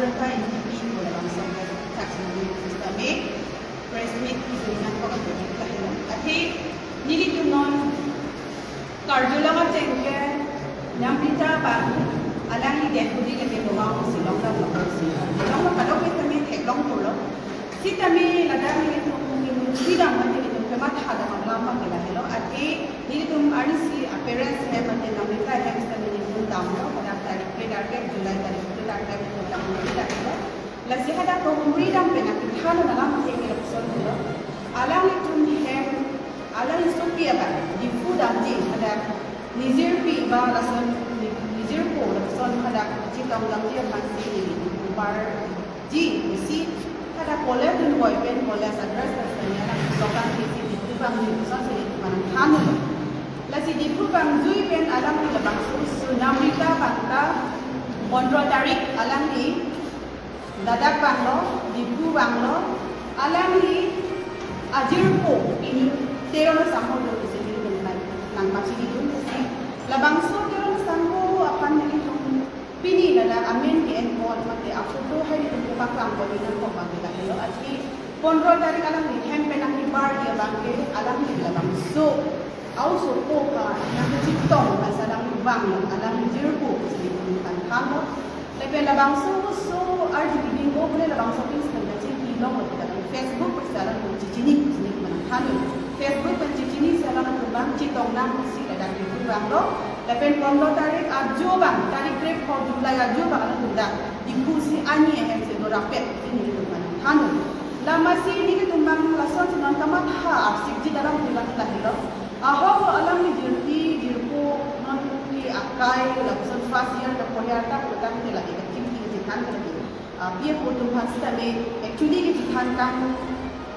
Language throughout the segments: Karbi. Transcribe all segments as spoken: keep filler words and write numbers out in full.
N P P ko labangso ke thak sini sitame press meet isi nangkok ke lahelo. Athe nelitum non karju along ateng ke Namrita abang alangli dead body lake Boma Shillong dam lo, Shillong lo, kadokave sitame theklong pulo. Sitame ladak nelitum nelitum freedom mate nelitum kematha dam alam mate lahelo. Athe nelitum arnisi a-parents hem mate Namrita hem sitame nelitum damlo, pada tarik kre darkep, July tarik kre darkep nelitum damlo, lahelo. Lasi hadak kohumri dam pen akethan alam mate ke lapuson pulo. Alanglitum hem, alangli sopi abang Diphu damji hadak nijirpi ba lason ni-, nijirpo lapuson hadak chetong damji aphansi neli Diphu barji pusi hadak college dunboi pen college address lasanya alang lokang kesi Diphu bang ni pusonsi neli manang thanlo. Lasi Diphu bang jui pen alangli labangso Namrita abang ta pondro tarik alangli ladak vanglo, Diphu vanglo, alangli ajirpo pini Teron asangho do pusi nelitum nang, nangpachini dun pusi. Labangso Teron asangho aphan nelitum pini ladak amen ke-en apot mate a-photo hai nelitum kepaklang apot nangkok abang ke lahelo. Athe pondro tarik alangli hem pen nangkebarji abang ke alangli labangso a-osopo ka nangkechetong, masa alangli vanglo, alangli jirpo pusi nelitum nangthanlo. Lapen labangso oso arju keding o pule labangso things pen kachingki longlo, pu ta Facebook pen si alangtum chechini, chini manang thanlo. Facebook pen chechini si alangtum bang chetong nang pusi ladak Diphu vanglo. Lapen pondro tarik ajo bang, tarik krepho July ajo bang alangtum dak Diphu si ani ahem si dorapet pusi nelitum manang thanlo. Lamasi nelitum bang lasonsi non kamatha arsikji alangtum bang lahelo. Ahok alangli jirpi jirpo non ke akai lapuson first year ke four year ta putangte lake kachingki chethan lake. Ah, P F O atum aphan sitame actually kechethan kang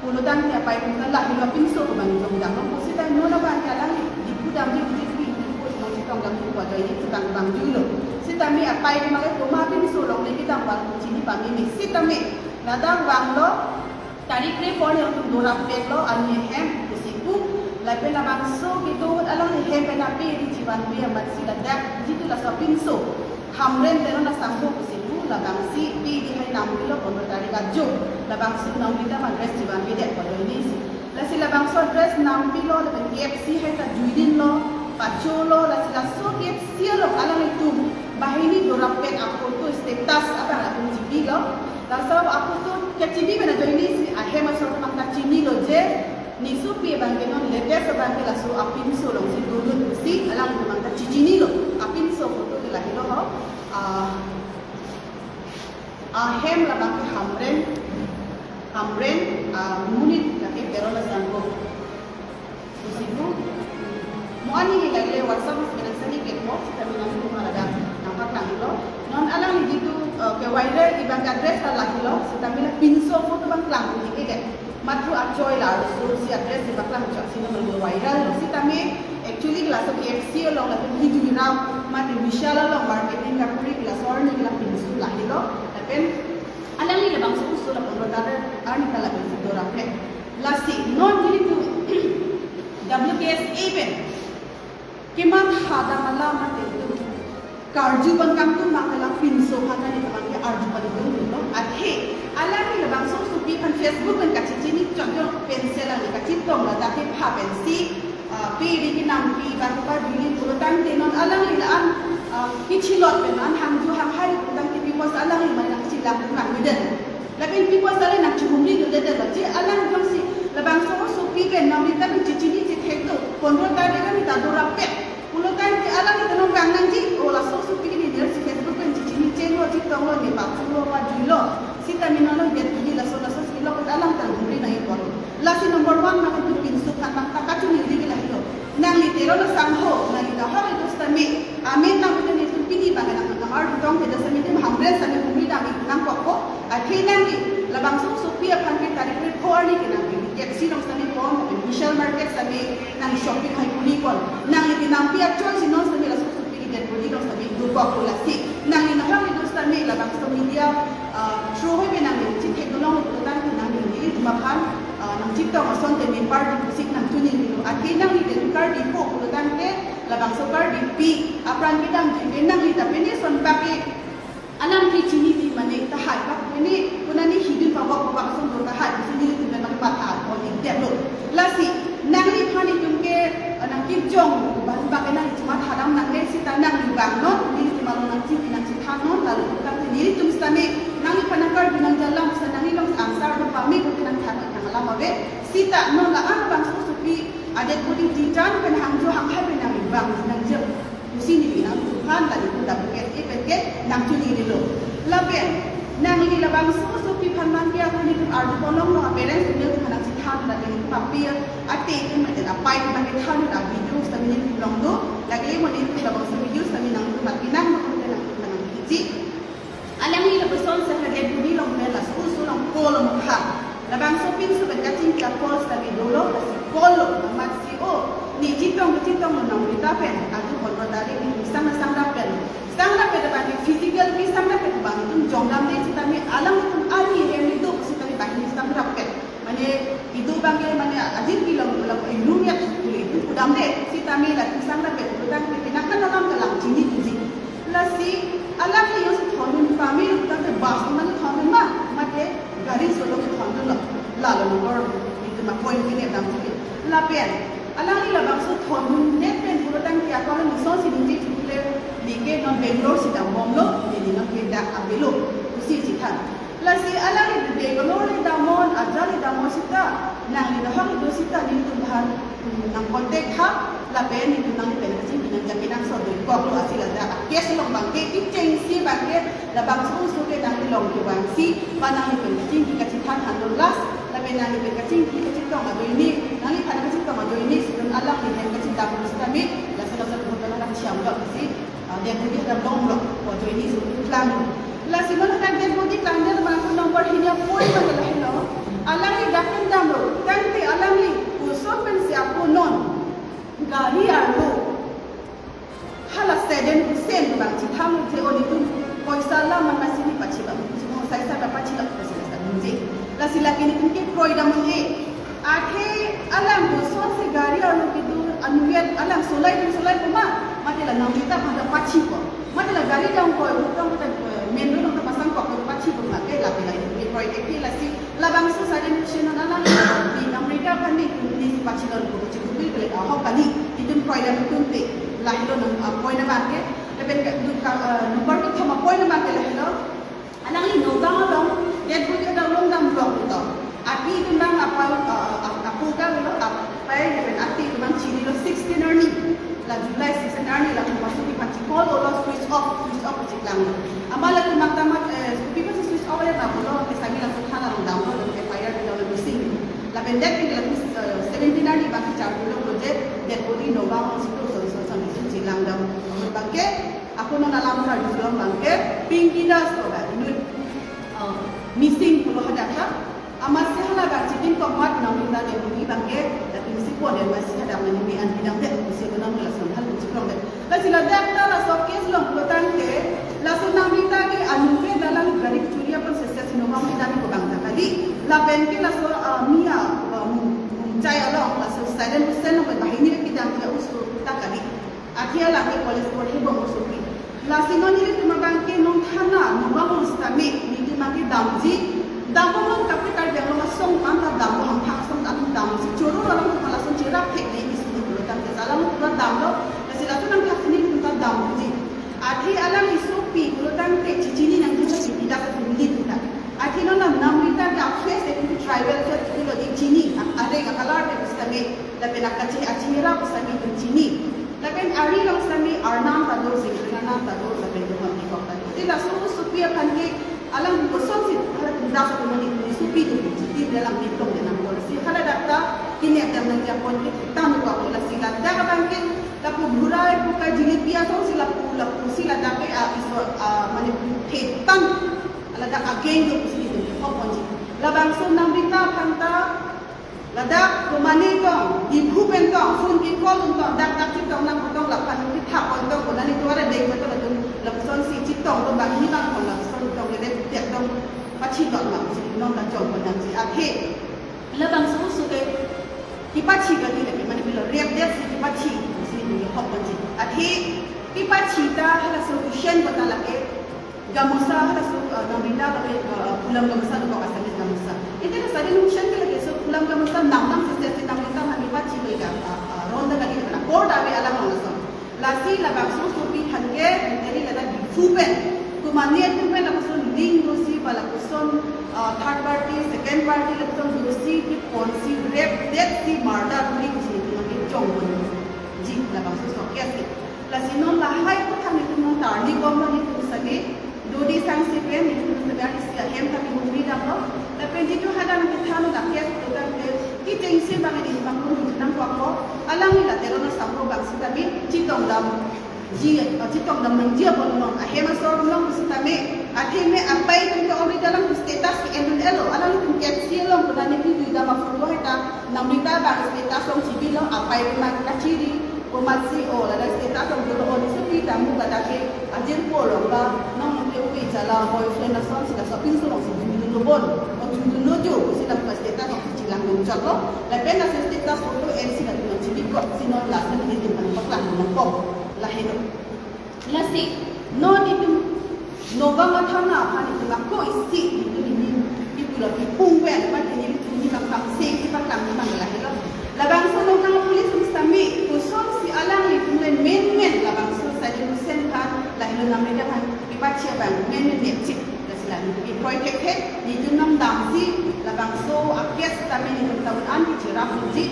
pulotangte apai atum ta lahelo apinso kebang jong dam. Pusi ta non abang ke alangli Diphu damji, Diphu, Diphu non chetong damji pu ajoine chetong bang juilo. Sitame apai ke male komat apinso longle kedam abang chini pameme. Sitame ladak vanglo, tarik krepho nelitum dorapetlo ani ahem pusi pu. Lapen labangso kedo ahut alangli hem pen ape ri chevanve amatsi ladak jitu laso apinso Hamren Teron asangho pusi pu, labangsi pe di hai nampilo pondro tarik ajo, labangso Namrita address chevanvedet pu ajoinesi. Lasi labangso address nampilo lapen K F C hai ta juidinlo, pacholo, lasi laso K F C along alanglitum banghini dorapet a-photo status abang latum chipilo. Laso a-photo kechibi pen ajoinesi ahem asor mang ta chinilo je ne sopi abang ke non latest abang ke laso apinso alongsi dolut pusi alangtum mang ta chechinilo. Apinso photo ke lahelo ho. Ah, ahem labang ke Hamren, Hamren, ah, monit lake Teron asangho pusi pu. Mo ani ke lake WhatsApp sitame nang sani ke mo, sitame nangtum ladak nangpaklanglo. Non alangli jitu, eh, ke-viral abang ke address ta lahelo, sitame la pinso photo abang klangdun ke ke. Mathu achoi la arloso si address si paklang chot si non viral lo. Sitame actually laso K F C along latum hijui rap mate Vishal along marketing kakuri laso arni la pinso lahelo. Lapen alangli labangso oso la pondro tarik arni ta la pinso dorapet. Lasi non nelitum W K S A pen kematha dam alam mate itum karju abang kangtung abang ke la pinso aphan neli abang ke arju palitum lo. Athe alangli labangso osopi aphan Facebook pen kachechini chot jong pensi alangli kachetong ladak kepha pensi, ah, pe ri kenampi abang kepa bili pulotangte non alangli la-an, ah, kechilot pen an hangju hanghai pulotangte pi apotsi alangli mane nangchelang nangmiden. Lapen pi apotsi alangli nangchihumri dundedet lo je alang jongsi labangso osopi pen Namrita pen chechini chethek do pondro tarik arni ta dorapet pulotangte alangli ta nonvang nangji, o laso osopi ke ne nersi Facebook pen chechini chenglo chetonglo ne pacholo pajuilo. Sitame non along dead body laso laso si lo alang ta humri nangji apot. Lasi number one abang ke pinso aphan abang ta kachoningri ke lahelo. Nangli Teron asangho, nangli ta hor itu sitame. Amen nang itu nitum pini abang nang kamar dutong ke sitame itum Hamren sitame humri dam nangkokpo. Athe nangli labangso osopi aphan ke tarik krepho arni ke nangli K F C along sitame pon, Vishal Market sitame nang shopping hai kuli pon. Nangli kenampi achoi si non sitame laso osopi ke dead body along sitame dokok pu lasi. Nangli nahang itu sitame labangso media, ah, through hai pen nangli chethek dolong pulotangte nangli nelitum aphan, ah, nangchetong asonte member di pusik nangtuning dulu. Athe nangli den Karbipo pulotangte labangso Karbipi apran kedamji pen nangli ta pen eson bak ke anam kechiniji mane tahai Neli konat neli hidun pabok pabak ason do tahai pusi nelitum pen bang matha pon-ikdetlo. Lasi nangliphan itum ke, eh, nangkejong abang ke nangli chematha dam nangne seta nangli vangnon, nelitum along nangchini nangchethannon, lalu tangte nelitum sitame nangliphan nangkarju nangji alam seta nangli along answer do pame pulote nangthan nang alam ave. Seta non la-an bangso sopi a-dead body titan pen hangjo hanghai pen nangli vang nangji pusi neli nangphan la nelitum W S A pen ke nangchini nilo. Lapen nangli labangso sopi aphan man ke ako nelitum arju ponlonglo, a-parents nelitum aphan nangchethan, lapen nelitum api ate atum mate apai atum ke than a-video sitame nelitum along do. Lake mo nelitum labangso video sitame nangtum mati nang nang nang nang kiji. Alangli lapuson seta dead body along pen laso oso along call along ha. Labangso pinso pen kachingki a-call sitame dolo, lasi call lo, amatsi o, ne chetong chetonglo Namrita pen, adu honro dari ne sang sang dam pen. Sang dam pen abang physical pen sang dam pen abang itum jongdamde sitame alangtum ani hem itum sitame bang sang dam pen. Mane itum abang ke mane ajin bilang bilang inung ya tuli itum pudamde sitame la sang dam pen itum tang pen nak kan alam kalang chini tuji. Lasi alangli yo si thondun pame tangte bus man thondun ma, mate gari solo thondunlo. Lalo number itum a-point kene dam si. Lapen alangli labangso thondundet pen pulo tangte ako ason si ningje chukule, neke non Bangalore si dambomlo, neli non ke dak avelo pusi chethan. Lasi alangli Bangalore le damnon, ajat le damnon seta, nangli nahok le do seta nelitum aphan, mm, nang contact tha, lapen nelitum nangli pen kachingki nangji akenangsot dokoklo. Lasi ladak a-case along abang ke kechengsi abang ke labangso oso ke nangli along kevangsi, ba nangli pen kachingki kachethan thanlo last, lapen nangli pen kachingki kachetong ajoine, nangliphan kachetong ajoine, sidun alangli hem kachedam sitame, laso laso hotel alam siam lo si, ah, dead body hadak longlo, ajoine si klang. Lasi non hadak dead body klangdet abang number hini a-point abang lahelo. Alangli dak pen damlo, tangte alangli koson pensi ako non gari arlo hala Saddam Hussein abang chethan lo je, o nelitum poisa alam man masi ne pachilo, nelitum sai sai pachilo pusi la sa ningje. Lasi lake nelitum ke kroidam un-e. Athe alang kosonsi gari arlo kedo anvet alang solai dun solai po ma, mate la Namrita aphan ta pachipo, mate la gari dam ko, hutang ko, main road along ta pasang ko, pachipo ma ke, lake la nelitum ke kroide ke. Lasi labangso Saddam Hussein non alang ne Namrita aphan ne, ne pachilon ko, chikubil bele ahok kali, itum kroidam itum te, lahelo nang a-point abang ke, lapen ke du ka, eh, number kethom a-point abang ke lahelo. Alangli Nagaon along, dead body hadak longdam block to. Api itum abang apa, eh, ap-, apo ka lo, apai lapen ati itum abang chinilo sixteen arni. La July sixteen arni la kopi aphansi call lo, switch off, switch off pusi klanglo. Amat latum amat, eh, kopi aphansi switch off le ma pulo, ke sami laso thana along damlo, lapen F I R dilo, la missing. Lapen det pen la, eh, seventeen arni abang kecharjulo je dead body Nagaon along si do, so so so si langdam. Amat abang ke ako non alam karju along abang ke Pinky Das ko ba inut, eh, missing pulo hadak ta. Amatsi hala abang chitin komat nang minta dead body abang ke, lapen si pon amatsi hadak mane me-an pidamdet pusi ako non lason hal chiplongdet. Lasi ladak ta laso case along pulo tangte, laso Namrita ke anke dalang gari churi aphan sesa si Nagaon kedam ko abang ta kali. Lapen ke laso, ah, Mia, ah, Mum-, Mumchai along, laso Saddam Hussein along bahini kedam ke oso ta kali. Athe alang ke college porhebom osopi. Lasi non nelitum abang ke non thana, non bang sitame, nelitum abang ke damji. Dambom non kaprek Karbi Anglong asong an ta damlo, hamphang asong an damsi choro alam ko lason cherap thek ne isi pulo tangte alam pulo damlo. Lasi lason nangthak si nelitum ta damji. Athe alangli sopi pulo tangte chechini nangji, sopi ta sa nelitum ta. Athe non Namrita ke a-face, eh, tribal face pulo, chini, a-, areng a-color ke sitame, lapen akache, achehra sitame itum chini. Lapen ari along sitame Arnam ta do, Singkring Arnam ta do, lapen Duhon Tikok ta do. Te laso sopi aphan ke alang kosonsi hala atum das atum mani atum sopi atum chiti alang nelitum ke nangkol. Si hala dak ta kene dam nangji a-point ke tang ko, lasi ladak abang ke lapu bhurai pu ka jilipi asong si lapu, lapu si ladak ke, ah, iso, ah, mane thetan ladak ageng do pusi nelitum hok ponji. Labangso Namrita aphan ta ladak ko mane tong, Diphu pen tong, phone ke call un tong, dak dak chetong nang tong, laphan kethap pon tong, ko nani tuara deng ko tong, latum lapusonsi chetong tong, bang ni bang tong, lapuson tong, le dek tiak tong, pachilon ma pusi non ta jong pon nangji. Athe labangso oso ke kepachi kali lake, mane pilo rep det si kepachi pusi nelitum hok ponji. Athe kepachi ta hala solution ko ta lake Gamusa halaso, uh, Namrita lake, uh, Phulam Gamusa dokok Assamese gamusa. Ite na sari nungsen ke lake so Phulam Gamusa namnam sisi si Namrita hami pachi ke ga, uh, uh, ronda kali na kor dave alam lason. Lasi labangso sopi hangke ite ni lada Diphu pen. Kumani atum pen lapuson link dosi ba lapuson, uh, third party, second party lapuson dosi keponsi rape detsi murder kuri si kumani chong bon. Ji labangso sok ya si. Lasi non lahai aputhak netum nangtarni bom lo netum sitame, dodi sangsi pen netum sitame arnisi ahem kami humri damlo. Lapen jitu hadak nangkethan lo dak case pulo tangte, kechengsi bang netum bang netum nangkokpo, alangli la Teron Asangho bang sitame chetongdam. Ji, chetongdam nangji abang non, ahem asor non sitame, atheme apai atum ke already alang status ke-endun-etlo, alangtum kepsi along kona ne video dam aphoto hai ta, Namrita bang status along chibilo, apai atum kachiri, komatsi o, ladak status along dolo, o, ni sopi ta mu kada ke, ajirpo along ba, non ke ui chala boyfriend ason si laso pinso along si judun lo bon, o judun lo jo, si lam ka status along si chelang dun chotlo, lapen laso status photo en si latum chibi kok, si non last na netum nangpaklang nangkok, lahelo. Lasi, non netum, Nagaon athana aphan netum ako isi, netum nini, kipu la kipung pen, mate nelitum ni bang bang se, si bang kami bang lahelo. Labangso Nagaon police sitame, kosonsi alanglitum le menmen, labangso Saidi Hussain aphan, lahelo Namrita aphan, kipachi abang, menmen nepchip. Lasi la netum kiproi thekthe, netum nangdamsi, labangso a-case sitame netum ta un-an kicherap unji,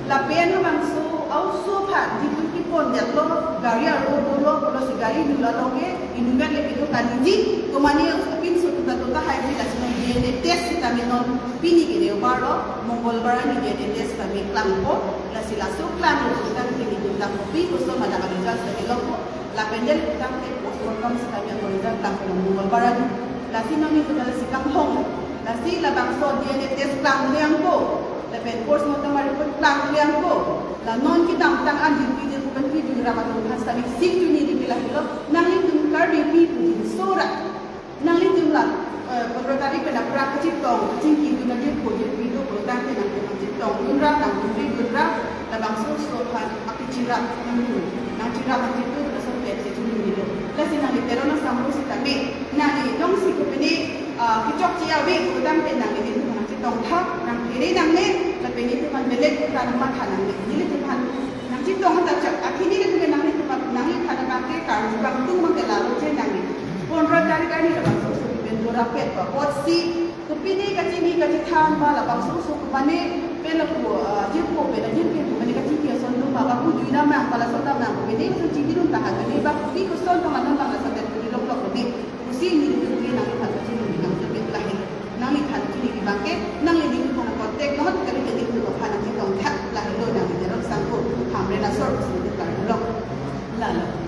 lapen labangso a-oso aphan, netum kipon detlo, gari aro dolo, pulosi gari nula loke, inutvet le kedo kaniji, komani a-oso pinso atum ta tota hai ji, lasi non D N A test sitame non, pini ke Deobar lo, Mongolbar arni D N A test sitame klangpo, lasi laso klanglo sitame netum ta kopi koson mada ka result sitame longpo, lapen det tangte postmortem sitame ako result klangpo Mongolbar arni. Lasi non netum lasi kanghong. Lasi labangso D N A test klang liangpo. Lapen postmortem report klang liangpo. La non kedamtang an dirpi dirpo pen kejui ram atum aphan sitame sik chini di pila kilo. Nanglitum Karbipi pu sora. Nanglitum la, eh, pondro tarik pen apra kachetong, kachingki dun adim ko dirpi do pulo tangte nangtum nangchetongdun ra, nangdunri dun ra, labangso oso aphan kacherap nangdun, nangcherap nangchetong, lason pen si chunidunlo. Lasi nangli Teron Asangho sitame, nangli jongsi kopine, ah, kechokche ave, pulo tangte nangli netum aphan nangchetongtha, nangphere nangne, lapen netum aphan belek ta nangmatha nangne, nelitum aphan nangchetong ta chak, akhini netum nanglitum aphan nangliphan abangke, karju bang tung bangke lalo che nangne. Pondro tarik arni labangso oso pen dorapet ba, apotsi, kopine kachini kachethan ba labangso oso komane pen lapu, ah, jirpo pen ajirpi komane kachini ason doma ba kujui damnang ba lason damnang kopine koson chini dun taha kene ba kopi koson tong anon bang lason pen kuni lok lok kene kosi ni dun kene nangliphan kachini ni nang kepet lahelo. Nangliphan chini di bangke nangli netum aphan contact non kali kali netum aphan nangchetongtha lahelo nangli Teron Asangho Hamren asor koson dun karlong. Lalo.